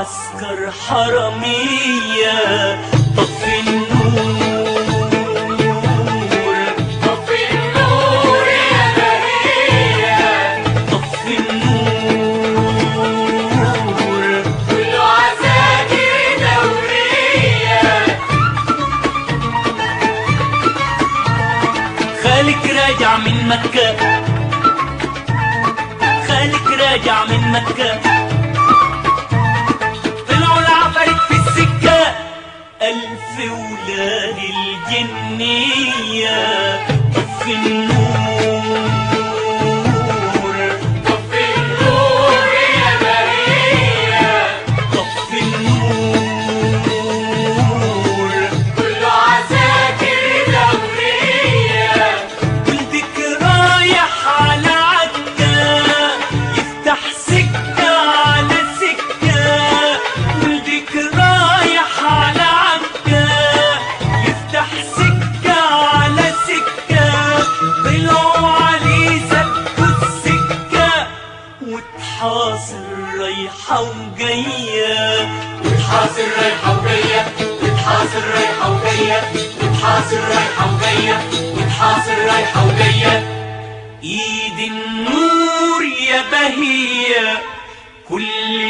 وعسكر حرامية. طفي النور، طفي النور يا بهية، طفي النور، كله عساكر دورية. خالك راجع من مكة، خالك راجع من مكة، طلعوا العفاريت في السكة. ألف ولاد الجنية. طفي النور، طفي النور يا بهية، طفي النور، كله عساكر دورية. ولدك رايح على عكا يفتح سكة على سكة، ولدك رايح على عكا يفتح سكة على سكة، طلعوا عليه سكوا السكة، وتحاصر رايحة وجاية، وتحاصر رايحة وجاية، وتحاصر رايحة وجاية، وتحاصر رايحة وجاية، وتحاصر رايحة وجاية. ايد النور يا بهية، كل